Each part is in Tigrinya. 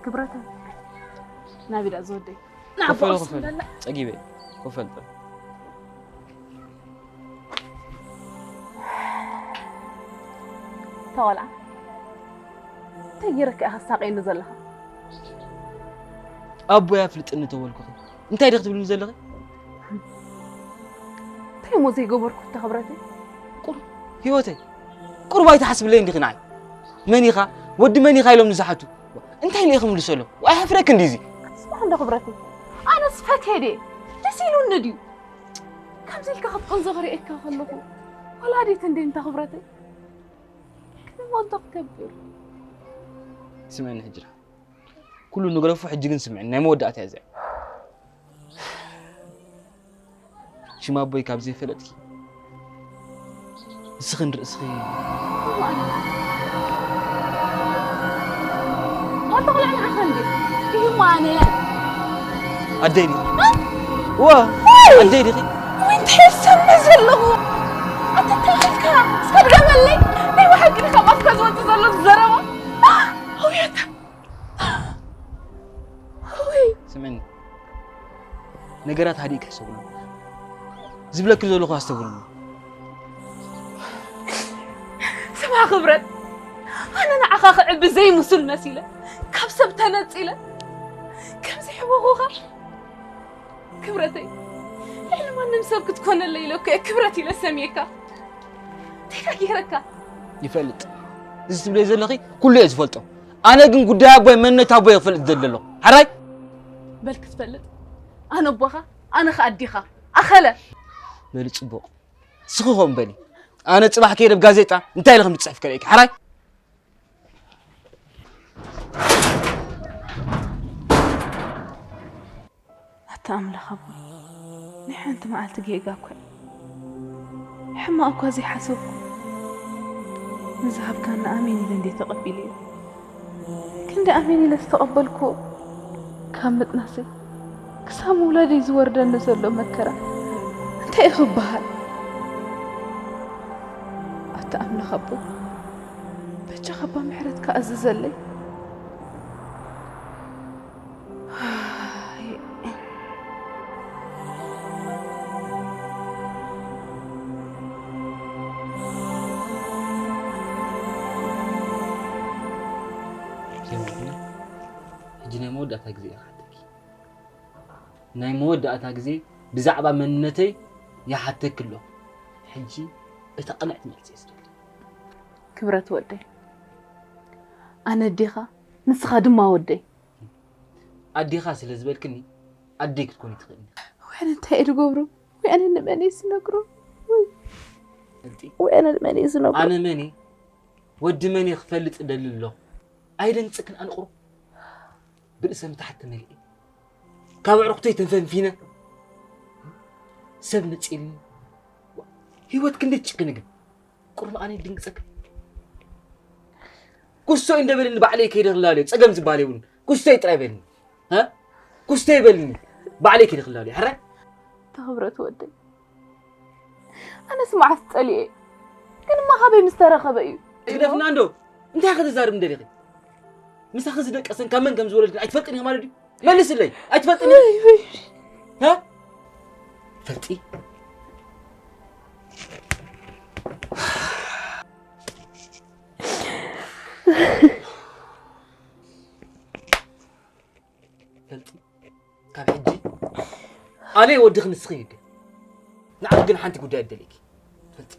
ክብረተ ናቢዳ ዝወደይ ኮፈል ኮፈል ጸጊበ ኮፈል ጥራይ። ተወልዓ እንታይ ገይረካ ኢኻ ሳቀየኒ ዘለኻ? ኣቦይ ኣፍልጥኒ ተበልኩኺ እንታይ ዲኺ ትብልኒ ዘለኺ? እንታይ እሞ ዘይገበርኩ እታ ክብረተይ? ቁር ህይወተይ ቁርብ ኣይትሓስብለይ እንዲኺ ንዓይ። መን ኢኻ ወዲ መን ኢኻ ኢሎም ንዝሓቱ እንታይ ኢለ ክምልሰሎም? ኣይሓፍረክ እንዲዚ። ስማዕ እንዶ ክብረተይ ኣነስ ፈትየ ድየ ደስ ኢሉኒ ድዩ? ከምዚ ኢልካ ክትቅንዞ ክርእየካ ከለኹ ወላዲት እንደ እንታ ክብረተይ ክምንቶ ክገብር ስምዕኒ ሕጅራ ኩሉ ንግረፉ ሕጂ ግን ስምዕኒ ናይ መወዳእታ እያ እዚኣ። ሽም ኣቦይ ካብ ዘይፈለጥኪ ንስኺ ንርእስኺ ኣንተ ቆልዓ ንዓኻ እንዲ ይህሞ ኣነ ኣደይ ዲኺ? ዋ ኣደይ ዲኺ? እንታይ ዝሰምዕ ዘለኹ ኣንተ እንታይ ኢልካ እስከ ድገመለይ ናይ ብሓቂ ዲኻ ባፍካ ዝወፅእ ዘሎ ዘረባ ኣውያታ ስምዕኒ ነገራት ሃዲእካ ኣስተብህሉ ዝብለኪ ዘለኹ ኣስተብህሉ ስማ ክብረት ኣነ ንዓኻ ክዕቢ ዘይምሱል መሲለ ካብ ሰብ ተነፂለ ከምዚ ሕወኹኻ ክብረተይ ልዕሊ ማንም ሰብ ክትኮነለይ ኢለ እኮ እየ ክብረት ኢለ ሰምየካ እንታይ ዳ ገይረካ ይፈልጥ እዚ ትብለይ ዘለኺ ኩሉ እየ ዝፈልጦ ኣነ ግን ጉዳይ ኣቦይ መንነት ኣቦይ ክፈልጥ ዝደሊ ኣለኹ ሓራይ በል ክትፈልጥ ኣነ ኣቦኻ ኣነ ኸ ኣዲኻ ኣኸለ በሊ ፅቡቕ ስኺ ኾን በሊ ኣነ ፅባሕ ከይደ ብ ጋዜጣ እንታይ ኢለ ከም ዝፅሕፍ ከርእየኪ ሓራይ ኣታ ኣምላኽ ኣቦይ ናይ ሓንቲ መዓልቲ ጌጋ እኮ ሕማቕ እኳ ዘይሓሰብኩ ንዝሃብካኒ ኣሜን ኢለ እንዴ ተቐቢለዮ ክንዲ ኣሜን ኢለ ዝተቐበልኩዎ ካብ ምጥናሰይ ክሳብ ምውላደይ ዝወርደኒ ዘሎ መከራ እንታይ እዩ ክበሃል ኣታ ኣምላኽ ኣቦይ በጃኻ እባ ምሕረትካ ኣዝዘለይ ሕጂ ናይ መወዳእታ ግዜ እየ ክሓተኪ ናይ መወዳእታ ግዜ ብዛዕባ መንነተይ ይሓተኪ ኣለኹ ሕጂ እታ ቅንዕቲ መልሲ እየ ዝደሊ ክብረት ወደይ ኣነ ኣዴኻ ንስኻ ድማ ወደይ ኣዴኻ ስለ ዝበልክኒ ኣደይ ክትኮኒ ትኽእልኒ ወይ ኣነ እንታይ እየ ዝገብሮ ወይ ኣነ ንመን እየ ዝነግሮ ወይ ፈልጢ ወይ ኣነ ንመን እየ ዝነግሮ ኣነ መን እየ ወዲ መን እየ ክፈልጥ እደሊ ኣለኹ ኣይደንግፅክን ኣነ ቁሩብ ብርእሰ ምትሓት ተመሊኤ ካብ ኣዕሩኽተይ ተንፈንፊነ ሰብ መፂእልኒ ህይወት ክንደይ ትጭክን ግን ቁሩብ ኣነ ይድንግፀካ ኩስቶይ እንደበልኒ ባዕለይ ከይደ ክላለዮ ፀገም ዝበሃል የብሉን ኩስቶይ ጥራይ በልኒ ኩስቶይ በልኒ ባዕለይ ከይደ ክላለዮ ሕራይ ተኽብረት ወደይ ኣነስ መዓስ ፀሊኤ ግን እማ ካበይ ምስ ተረኸበ እዩ ግደፍና እንዶ እንታይ ከተዛርብ እንደሊኺ ምሳኺ ዝደቀሰን ካብ መን ከም ዝወለድክን ኣይትፈልጥን ኢኺ ማለት ድዩ መልስለይ ኣይትፈልጥን ፈልጢ ፈልጢ ካብ ሕጂ ኣነ ወድኺ ንስኺ ይደ ንዓኺ ግን ሓንቲ ጉዳይ እደልየኪ ፈልጢ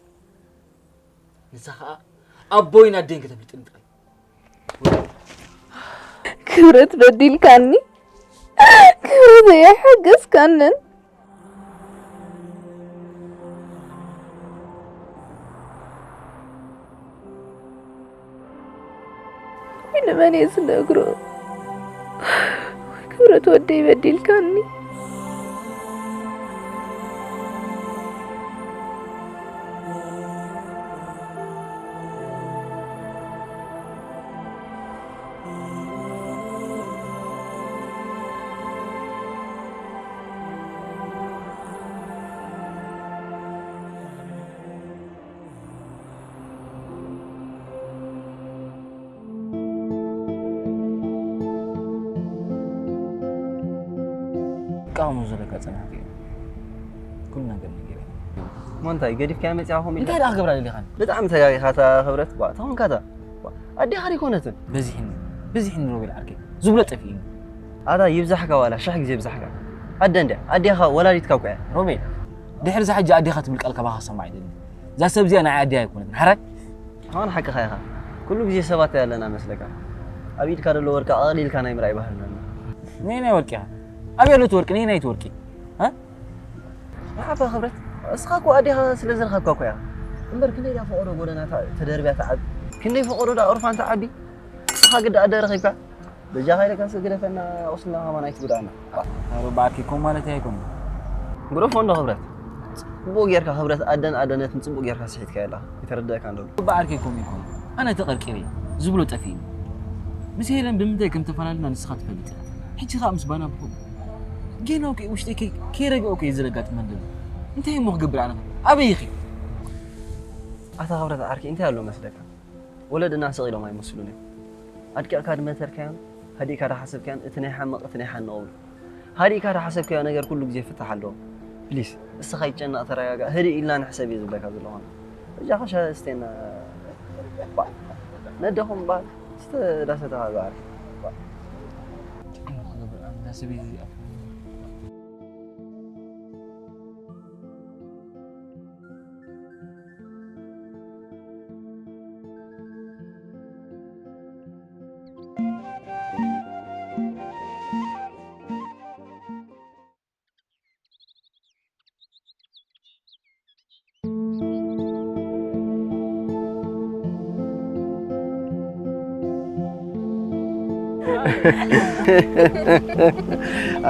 ንሳ ኸዓ ኣቦይን ኣደይን ከተፍልጥኒ ጥራይ ክብረት በዲልካኒ ክብረት ኣየሓገዝካንን ወይ ንመን እየ ዝነግሮ ወይ ክብረት ወደይ በዲልካኒ እስካሁን ብዙ ለካ ጸናሕኩ እዩ። ኩሉ ነገር ነገር። ሞንታይ ገዲፍካያ መጺኻ ኾም ኢልካ? እንታይ ደኣ ክገብራ ደሊኻን? ብጣዕሚ ተጋጊኻ እታ ክብረት። ዋ፣ ተኾንካ እታ። ዋ፣ ኣዴኻ ደይኮነትን። በዚሕኒ፣ በዚሕኒ ሮቤል ዓርከይ። ዝብሎ ጠፊእኒ። ኣታ ይብዛሕካ ዋላ ሽሕ ግዜ ይብዛሕካ። ኣደ እንድያ፣ ኣዴኻ ወላዲትካ እኮ እያ። ሮቤል፣ ድሕሪ እዛ ሕጂ ኣዴኻ ትብል ቃል ካባኻ ክሰምዓ ኣይደልን። እዛ ሰብ እዚኣ ንዓይ ኣደይ ኣይኮነትን። ሓራይ? ኣሁን ሓቅኻ ኢኻ። ኩሉ ግዜ ሰባት ኣለና መስለካ። ኣብ ኢድካ ዘሎ ወርቂ ኣቕሊልካ ናይ ምርኣይ ባህልና ኣሎ። ነየናይ ወርቂ ኢኻ? ኣበይ ኣሎ እቲ ወርቂ? ነየናይ እቲ ወርቂ? እ? መርሓባ ክብረት። እስኻ እኮ ኣዴኻ ስለ ዝረኸብካ እኮ ኢኻ። እምበር ክንደይ ደኣ ፈቐዶ ጎደና ተደርብያ ትዓቢ? ክንደይ ፈቐዶ ደኣ ኦርፋን ትዓቢ? እስኻ ግዳ ኣደ ረኺብካ? በጃኻ ኢለካ እስኪ ግደፈና፣ ቁስልና ከማን ኣይትጉድኣና። ኣረ ብዓርከይ ከምኡ ማለተይ ኣይኮነን። ግደፎ እንዶ ክብረት። ጽቡቕ ጌርካ ክብረት ኣደን ኣደነትን ጽቡቕ ጌርካ ስሒትካዮ ኣለኻ። ኣይተረድኣካን ዶ? ብዓርከይ ከምኡ ኣይኮነን። ኣነ ተቐርቂረ ዝብሎ ጠፊእኒ። ምስ ሄለን ብምንታይ ከም ተፈላለና ንስኻ ትፈልጥ ኢኻ። ሕጂ ኸኣ ምስ ባና ብኸምኡ። ጌና እኮ ውሽጠይ ከይ-፣ ከይረግኦ እኮ እዩ ዘጋጥመኒ ዘሎ። እንታይ እሞ ክገብር ኣነ? ኣበይ ኢኺ? ኣታ ክብረት ዓርከይ እንታይ ኣሎ መስለካ? ወለድና ስቕ ኢሎም ኣይመስሉን እዮም። ኣድቂቕካ ድመተርካዮን ሃዲእካ ዳሓሰብካዮን እቲ ናይ ሓመቕ እቲ ናይ ሓንቕ እብሉ። ሃዲእካ ዳሓሰብካዮ ነገር ኩሉ ግዜ ፍታሕ ኣለዎ። ፕሊስ እስኻ ኣይትጨነቕ ተረጋጋእ ህድእ ኢልና ንሕሰብ እየ ዝብለካ ዘለኹ። በጃኻ ሻሂ ኣስተየና። ነደኹም እምበኣር እስተ ዳሰተኻ ዝዓርፍ።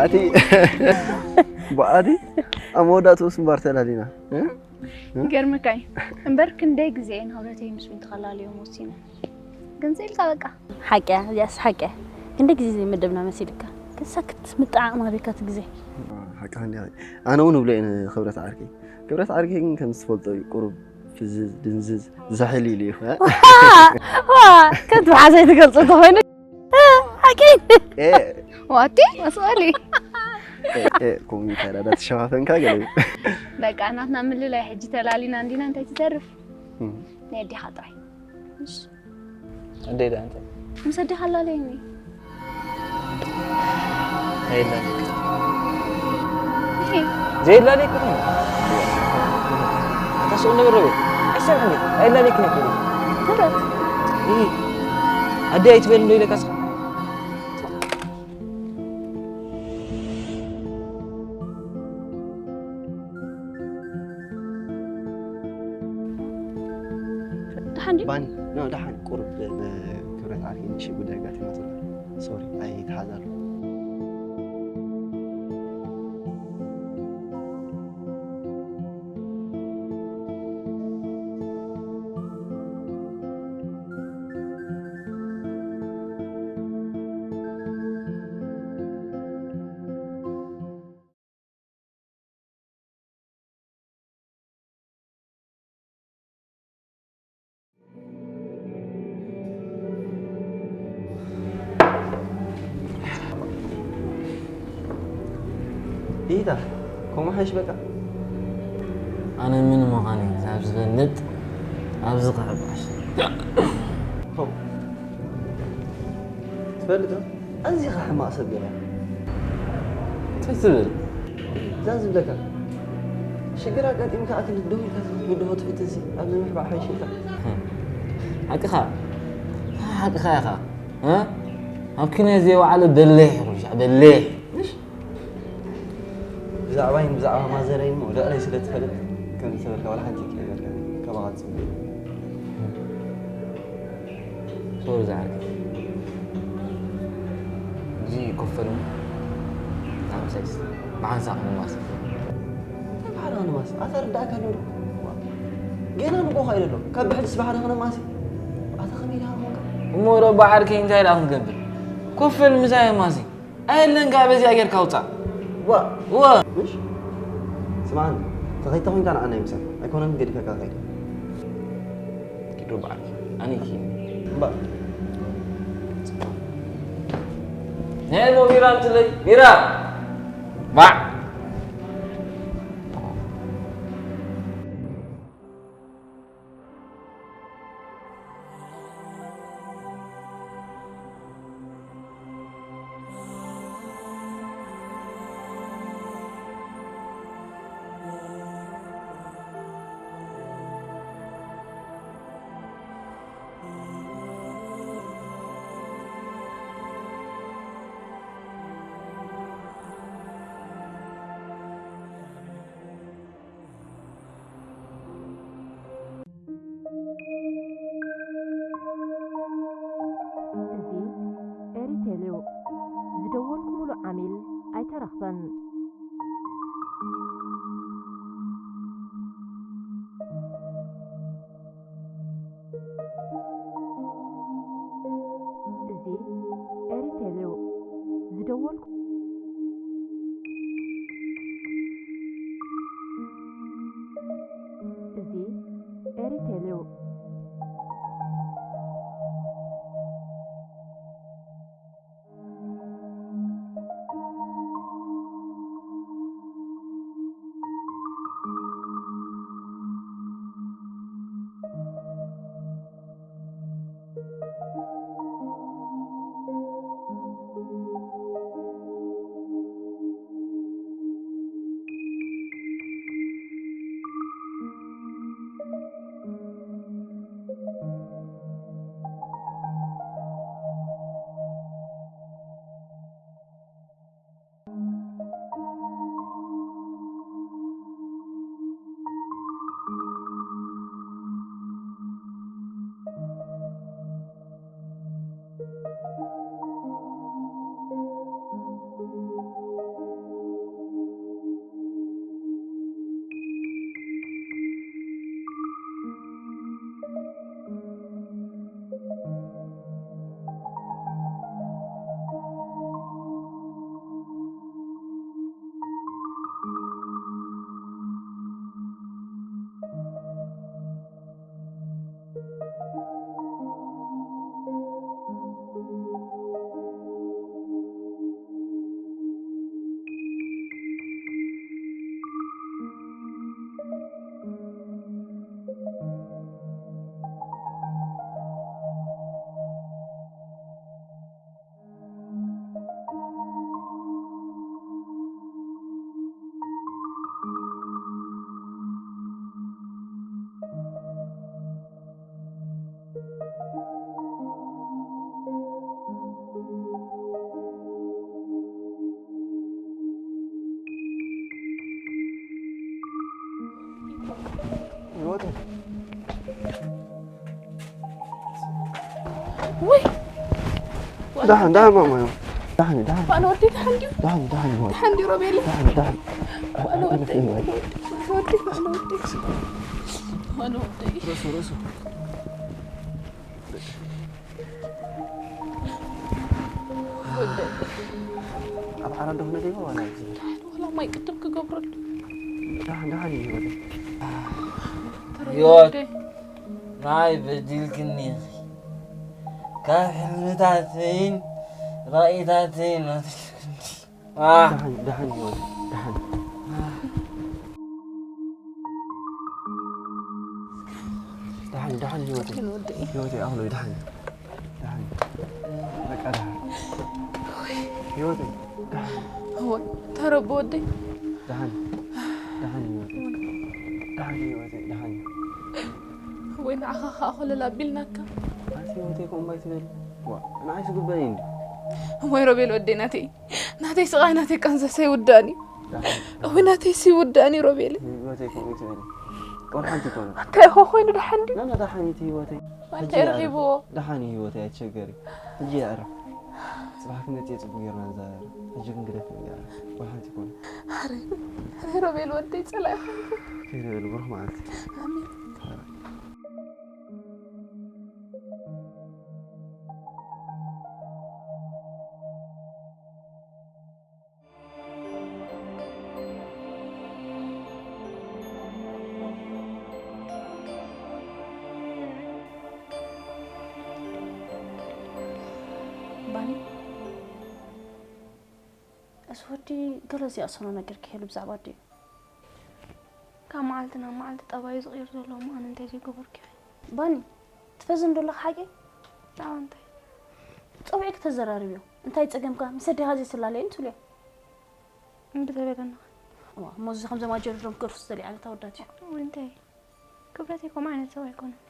ኣቲ ብኣቲ ኣብ መወዳእትኡ ስምባር ተላሊና። ይገርመካ እዩ እምበር ክንደይ ግዜ እየ ንክብረተይ ምስ ምትኸላለዮም ወሲነ። ግን ስኢልካ በቃ። ሓቂ እያ፣ እዚኣስ ሓቂ እያ። ክንደይ ግዜ ዘይመደብና መሲልካ። ግን ሰክት ምጥዓቕ ናበይካ እቲ ግዜ። ሓቅኻ እንዲኻ። ኣነ እውን እብሎ እየ ንክብረት ዓርከይ። ክብረት ዓርከይ ግን ከም ዝትፈልጦ እዩ፣ ቁሩብ ፍዝዝ፣ ድንዝዝ፣ ዝሕል ኢሉ እዩ። ዋ፣ ከምቲ ብሓዘይ ትገልጾ ተኾይኑ። ሓቂ። ኤ፣ ዋቲ፣ መስቐሊ። ኤ፣ ኤ፣ ኮሚታ ዳዳ ተሸፋፈንካ ገለ እዩ። በቃ ናትና ምልላይ ሕጂ ተላሊና እንዲና እንታይ ትተርፍ? እም። ናይ ኣዴኻ ጥራይ። እሺ። ኣደይ ደኣ እንታይ? ምስ ኣዴኻ ኣላለየኒ። ኣየላልየካ። እሄ። ዘየላልየካ ኾይኑ። ኣታ ስቕ እንበል ሮቤል። ኣይሰምዕን እየ። ኣየላልየክን እየ እኮ። ተረት። እሂ። ኣደይ ኣይትበል እንዶ ኢለካ እስኻ። ደሓን ድዩ? ባኒ፣ ኖ፣ ደሓን። ቁሩብ ክብረት ዓርኪ ንእሽተይ ጉዳይ ኣጋጢማቶ ኣላ። ሶሪ፣ ኣይተሓዛሉ። ኢታ፣ ከምኡ ሓይሽ በቃ። ኣነ ምን ምዃነይ ክሳብ ዝፈልጥ ኣብዚ ክሕባሽ። ሆ። ትፈልጥ ዶ? ኣዚኻ ሕማቕ ሰብ ገለ። እንታይ ትብል? እዛ ዝብለካ። ሽግር ኣጋጢምካ ኣክል ደው ኢልካ ክትብድሆ ትፍትንሲ ኣብዚ ምሕባእ ሓይሽ ኢልካ። ሓቅኻ። ሓቅኻ ኢኻ። እ? ኣብ ኪኖ ዘይወዓለ በሊሕ ይኹን ሻዕ በሊሕ። እሺ። ብዛዕባይን ብዛዕባ ማዘረይን እሞ ልዕለይ ስለ ትፈልጥ ከምዚ ተበልካ ዋላ ሓንቲ ይክለየልካ። ካባኻ ትጽበ። ሶሪ ዝዓርከይ። እዚ ኮፈሉ። ሓምሳይስ ብሓንሳእ ክንማስ። እንታይ ባሕሪ ክንማስ? ኣታ ርዳእካ ኣሎ ዶ? ዋ። ገና ንጎኻ ኢለ ኣሎ። ካብ ብሕድስ ባሕሪ ክነማሲ። ኣታ ከመይ ኢልካ ኾንካ? እሞ ዶ ብዓርከይ እንታይ ደኣ ክንገብር? ኮፈል ምሳይ ማሲ። ኣየለን ከኣ በዚኣ ጌርካ ውጻእ። ዋ። ዋ። ምሽ? ስማዕኒ፣ ተኸይተ ኾይንካ ንዓና ይምሰል። ኣይኮነን ገዲፈካ ከይደ። ኪዱ በዓል ኣነ ይኪን። እምበር። ናይ ሞ ቢራ ኣምፅለይ፣ ቢራ! ባዕ። እዚ ኤሪቴል እዩ። ዝደወልኩምሉ ዓሚል ኣይተረኽበን። እዚ ኤሪቴል እዩ። ዝደወልኩ እዚ ኤሪቴል እዩ። ውይ ደሓን ደሓን ማማ እዩ። ደሓን እዩ ደሓን ባለ ወዲ ደሓን ድዩ? ደሓን እዩ ደሓን እዩ። ደሓን ድዩ ሮቤል? ደሓን እዩ ደሓን እዩ። ባለ ወዲ ባለ ወዲ ባለ ወዲ ባለ ወዲ ባለ ወዲ ርእሱ ርእሱ ወደይ ኣብ ዓራት ዶ ክነደይቦ ዋላ ኣብዚ? ደሓን ዋላ ማይ ቅድም ክገብረሉ። ደሓን ደሓን እዩ ወደይ። ህይወት ንዓይ በዲልክኒ ኢኺ። ካብ ሕልምታተይን ራኢታተይን ኣትሪፍክኒ። ኣህ። ደሓን ደሓን ህይወት ደሓን። ደሓን ደሓን ህይወት ህይወት ኣኽሎ ደሓን ደሓን በቃ ደሓን ህይወት ደሓን። እወ ተረቦ ወደይ። ደሓን ደሓን ህይወት ደሓን ህይወት ደሓን። ወይ ንዓኻ ኸኣ ኮለል ኣቢልናካ። ኣቲ ህይወተይ ከምኡ ኣይትበል። ዋ ንዓይ ዝግበኒ እንዲ። እዋይ ሮቤል ወደይ ናተይ ናተይ ስቓይ ናተይ ቃንዛስ ኣይውዳእን እዩ። እዋይ ናተይስ ይውዳእን እዩ ሮቤል። ህይወተይ ከምኡ ኣይትበል። ቆልዓ ኣይትኮነ። እንታይ ኢኹ ኮይኑ ደሓን ድዩ? ናና ደሓን እዩ ህይወተይ። እንታይ ረኺብዎ? ደሓን እዩ ህይወተይ ኣይትሸገሪ። ሕጂ የዕርፍ። ጽባሕ ክንመጽእ ጽቡቅ ጌርና ንዛረብ። ሕጂ ግን ግደፍ እያ። ቆልዓ ኣይትኮነ። ኣረ ኣረ ሮቤል ወደይ ጸላኢ ኾንኩ። ከይደ በል ብሩኽ መዓልቲ። ኣሜን። ባኒ እዚ ወዲ ገለ ዝያእሰኖ ነገር ክህሉ ብዛዕባ ኣዲኡ። ካብ መዓልቲ ናብ መዓልቲ ጠባዩ ዝቕይር ዘሎ እሞ ኣነ እንታይ ዘይገበርኩ ይኾን? ባኒ፣ ትፈዝን ዶ ኣለኻ ሓቂ? ብዛዕባ እንታይ? ጸውዒ ክተዘራርብዮ። እንታይ ጸገምካ? ምስ ኣዴኻ ዘይትላለየን ትብልዮ። እምቢ ተበለና። እዋ፣ እሞ እዚ ከምዞም ኣጀርድሮም ክርፉ ዝደልዩ ዓይነት ኣወዳት እዩ። ወይ እንታይ? ክብረተይ ከምኡ ዓይነት ሰብ ኣይኮነን።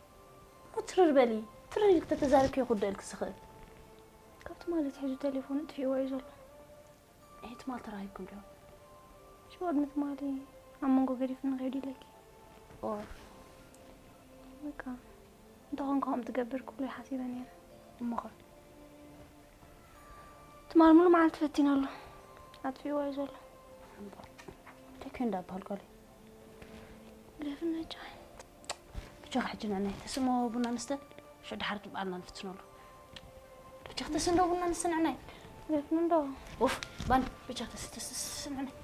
እሞ ትርር በሊ። ትርር ኢልክ ተተዛሪብክዮ ክውደእልክ ዝኽእል። ካብ ትማሊ ኣትሒዙ ቴሌፎኑ ኣጥፊእዎ እዩ ዘሎ። እሄ፣ ትማል ተራኺብኩም ዲኹም? ሽዑ ቅድሚ ትማሊ ኣብ መንጎ ገዲፉኒ ከይዱ ኢለኪ። ኦ። በቃ፣ እንተኾንካ ከምኡ ትገብር ክብሎ ሓሲበ ነይረ። እሞኸ? ትማል ሙሉ መዓልቲ ፈቲነሉ። ኣጥፊእዎ እዩ ዘሎ። እንታይ ኮይኑ እንዳበሃል ጓለይ? ለፍነጫ። ብቻ ሕጂ ንዕናይ ተስሞ ቡና ንስተ፣ ሽዑ ድሓር ትበዓልና ንፍትነሉ። ብቻ ተስንዶ ቡና ንስተ ንዕናይ። ለፍንዶ። ኡፍ፣ ባን፣ ብቻ ተስ-፣ ተስ-፣ ተስ-፣ ንዕናይ።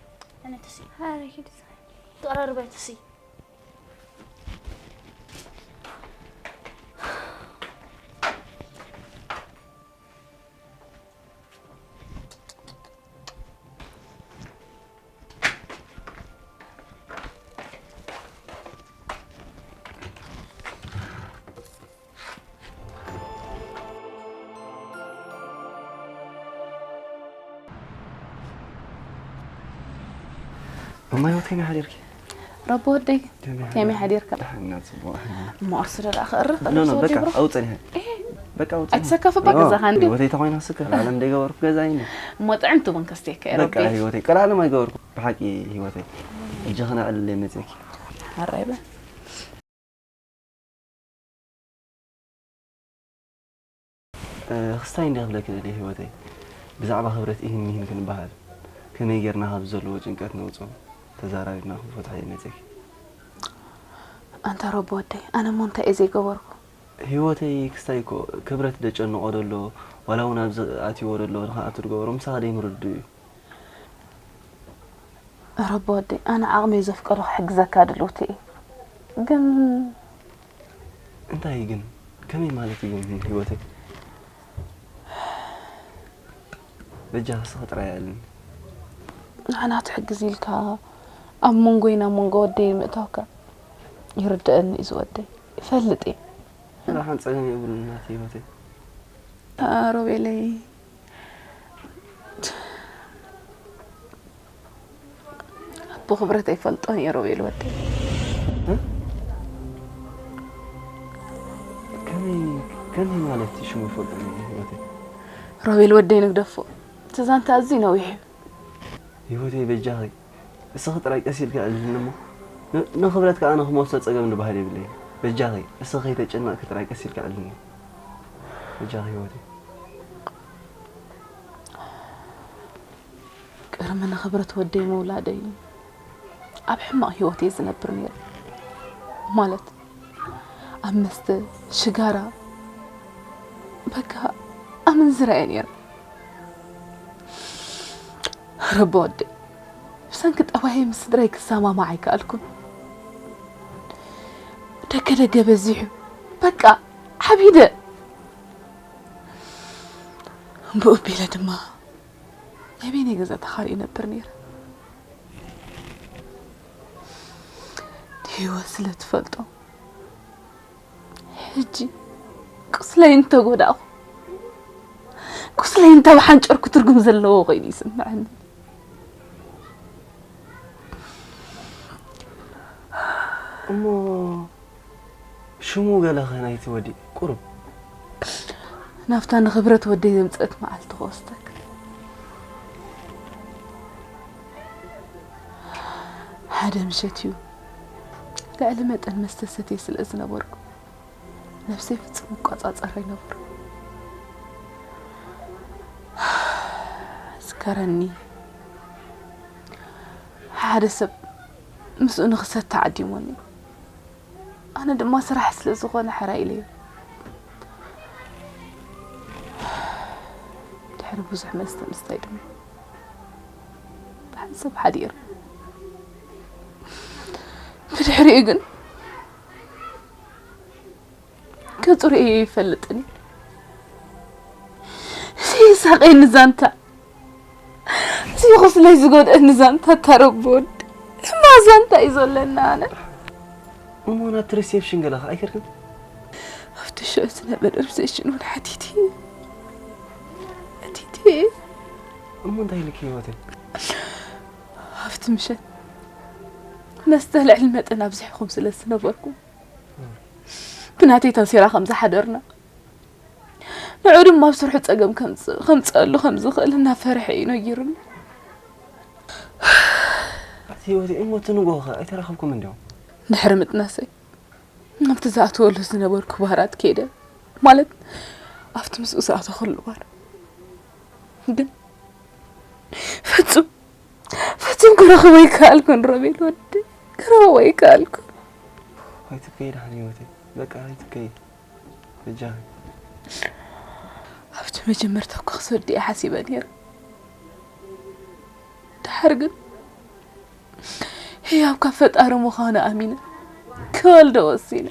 ንዕናይ ተሲ። ሃረ ኪድ። ተቐራርባይ ተሲ። እማይ፣ ከመይ ሓዲርኪ? ረቢ ወደይ፣ ከመይ ከመይ ሓዲርካ? ሓዲርካ? ደሓን ኢና፣ ጽቡቕ። እሞ ቁርሲ ዶ ደኣ ክቕርብ ኖ፣ ኖ፣ ከለኹ በቃ፣ ወዲብሮ? ኣውጽእኒ። እሄ። በቃ፣ ኣውጽእኒ። ኣይትሰከፍ እባ ኖ፣ ገዛኻ እንዲ። ህይወተይ ተኾይና ስከፍ፣ ዓለም ደይገበርኩ ገዛ እየ። እሞ ጥዕምቲ ቡን ከስትየካ እየ፣ ህይወተይ፣ ረቢ። ቀላል ማይ ገበርኩ፣ ብሓቂ ህይወተይ። ሕጂ ክነዕልል እየ መጺእኪ። ሓራይ በል። እ፣ ክስታይ እንድየ ክብለኪ ደልየ ህይወተይ። ብዛዕባ ክብረት ኢሂን ሚሂን ክንበሃል፣ ከመይ ጌርና ካብዚ ዘለዎ ጭንቀት ነውጽኦ፣ ተዛራሪብና ክንፈትሖ እየ መጺእኪ። ኣንታ ረቢ ወደይ፣ ኣነ እሞ እንታይ እየ ዘይገበርኩ? ህይወተይ ክስታይ እኮ ክብረት ደጨንቆ ደሎ፣ ዋላ እውን ኣብዚ ኣትይዎ ደሎ ንኽኣቱ ዝገበሮ ምሳኻ ደይምርድኡ እዩ። ረቢ ወደይ፣ ኣነ ዓቕመይ ዘፍቀዶ ክሕግዘካ ድልውቲ እየ። ግን እንታይ ግን? ከመይ ማለት እዩ ግን ህይወተይ? በጃ ንስኺ ጥራይ ኣልኒ። ንዓና ትሕግዝ ኢልካ ኣብ መንጎይን ኣብ መንጎ ወደይን ምእታውካ ይርድኣኒ እዩ ዝወደይ። ይፈልጥ እየ። ዋላ ሓንቲ ጸገም የብሉን ናተይ ህይወተይ። ሮቤለይ፣ ኣቦ ክብረት ኣይፈልጦን እየ ሮቤል ወደይ። እ? ከመይ፣ ከመይ ማለት ሽሙ ይፈልጦን እየ ህይወተይ? ሮቤል ወደይ ንግደፎ። እቲ ዛንታ ኣዝዩ ነዊሕ እዩ። ህይወተይ በጃኺ እስኺ ጥራይ ቀስ ኢልኪ ኣዕልልኒ እሞ። ን-፣ ንኽብረት ከኣ ኣነ ክመልሶ ጸገም ዝበሃል የብለይን። በጃኺ እስኺ ከይተጨነቕኪ ጥራይ ቀስ ኢልኪ ኣዕልልኒ። በጃኺ ህይወተይ። ቅድሚ ንኽብረት ወደይ ምውላደይ ኣብ ሕማቕ ህይወት እየ ዝነብር ነይረ። ማለት ኣብ መስተ፣ ሽጋራ፣ በቃ ኣመንዝራ እየ ነይረ። ረቢ ወደይ፣ ብሰንኪ ጠባየይ ምስ ስድራይ ክሰማማዕ ኣይከኣልኩን። ደገ ደገ በዚሑ፣ በቃ ዓቢደ። ብኡ ኣቢለ ድማ ናይ በይነይ ገዛ ተኻርየ እነብር ነይረ። ህይወት ስለ ትፈልጦ፣ ሕጂ ቁስለይ እንተጎዳእኩ፣ ቁስለይ እንተብሓንጨርኩ ትርጉም ዘለዎ ኮይኑ ይስምዐኒ። እሞ ሽሙ ገለኸ ናይቲ ወዲ ቁሩብ? ናብታ ንኽብረት ወደይ ዘምጸት መዓልቲ ክወስደክ። ሓደ ምሸት እዩ፣ ልዕሊ መጠን መስተ ሰትየ ስለ ዝነበርኩ፣ ነብሰይ ፍጹም እቆጻጸር ኣይነበርኩ። ዝከረኒ፣ ሓደ ሰብ ምስኡ ንኽሰቲ ዓዲሞኒ። ኣነ ድማ ስራሕ ስለ ዝኾነ ሕራይ ኢለዮ። ድሕሪ ብዙሕ መስተ ምስታይ ድማ ብሓንሳብ ሓዲረ። ብድሕሪኡ ግን ገጹ ርእየዮ ኣይፈልጥን እዩ። እዚ የሳቕየኒ ዛንታ። እዚ ቁስለይ ዝጎድአኒ ዛንታ ታረቦ ወዲ። እማ ዛንታ እዩ ዘለና ኣነ። እሞ ናብቲ ሪሴፕሽን ገለ ከ ኣይከድክን? ኣብቲ ሽዑ ዝነበረ ሪሴፕሽን እውን ሓቲቲ። ኣቲቲ። እሞ እንታይ ኢልክ ህይወተይ? ኣብቲ ምሸት መስተ ልዕሊ መጠን ኣብዚሕኹም ስለ ዝነበርኩም ብናተይ ተምሲራ ከም ዝሓደርና ንዑ ድማ ኣብ ስርሑ ጸገም ከምጽ- ከምጽኣሉ ከም ዝኽእል እናፈርሐ እዩ ነጊሩኒ። ኣቲ ህይወተይ እሞ እቲ ንጎ ከ ኣይተራኸብኩም እንዲዮም? ድሕሪ ምጥናሰይ ኣብቲ ዝኣተወሉ ዝነበርኩ ባህራት ከይደ ማለት ኣብቲ ምስኡ ዝኣተኹሉ ባር ግን ፍጹም ፍጹም ክረኽቦ ይከኣልኩን ሮቤል ወዲ ክረኽቦ ይከኣልኩን። ኣይትከይ ደሓን ህይወተይ በቃ ኣይትከይ። በጃኺ። ኣብቲ መጀመርታ እኮ ክሰዱ እየ ሓሲበ ነይረ። ድሓር ግን ህያብ ካብ ፈጣሪ ምዃኑ ኣሚነ ክወልዶ ወሲነ።